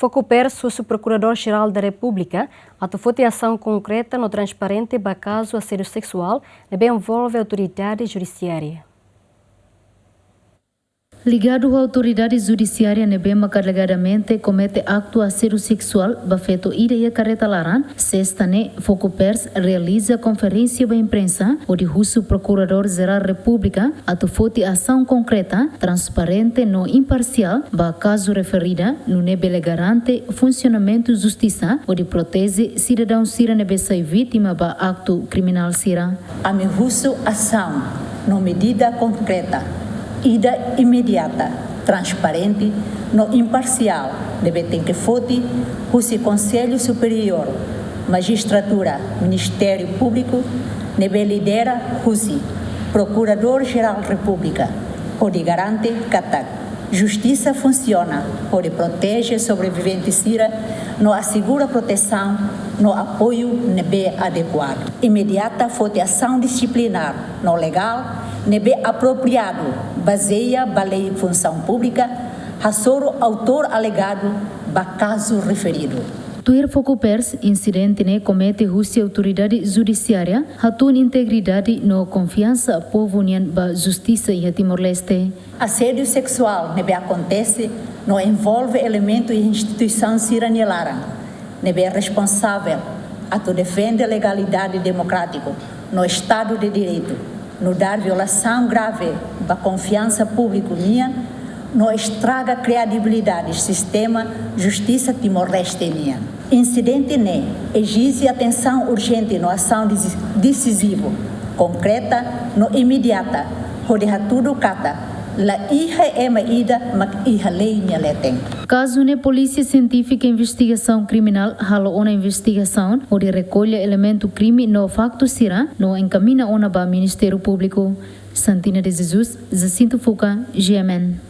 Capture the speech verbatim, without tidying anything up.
Fokupers husu Prokuradór Jerál da Repúblika atu foti asaun konkreta no transparente ba kazu asédiu seksuál ne'ebé envolve autoridade judisiária. Ligadu ho autoridade judisiária ne'ebé mak alegadamente komete aktu asédiu seksuál ba feto ida iha karreta laran, sesta ne'e Fokupers realiza konferénsia ba imprensa hodi husu Prokuradór Jerál Repúblika atu foti asaun konkreta, transparente no imparsiál ba kazu referida, nune'e bele garante funsionamentu justisa hodi proteje sidadaun sira ne'ebé sai vítima ba aktu kriminál sira. Ami husu asaun no medida konkreta, ida imediata, transparente no imparsiál ne'ebé tenke foti husi Konsellu Superiór Majistratura, Ministériu Públiku, ne'ebé lidera husi Prokuradór Jerál Repúblika, hodi garante katak justisa funsiona hodi proteje sobrevivente sira no asegura protesaun no apoiu ne'ebé adekuadu. Imediata foti asaun disiplinár no legál ne'ebé apropriadu bazeia ba Lei Funsaun Públika, hasoru autór alegadu ba kazu referidu. Tuir Fokupers, insidente ne'e komete husi autoridade judisiária hatún integridade no konfiansa povu nian ba justisa iha Timor-Leste. Asédiu seksuál ne'ebé akontese no envolve elementu iha instituisaun sira-nia laran, ne'ebé responsavel atu defende legalidade demokrátiku no Estadu de Direitu, nu'udar violasaun grave ba konfiansa públiku nian, no estraga kredibilidade sistema justisa Timor-Leste nian. Insidente ne'e ezije atensaun urjente no asaun desi-, desizivu, konkreta no imediata, hodi hatudu katak la iha ema ida mak iha lei nia leten. Kazu ne'e Polísia Sientífika Investigasaun Kriminál halo ona investigasaun hodi rekolla elementu krime no faktu sira no enkamina ona ba Ministériu Públiku. Santina de Jesus, Jacinto Fuca, G M N.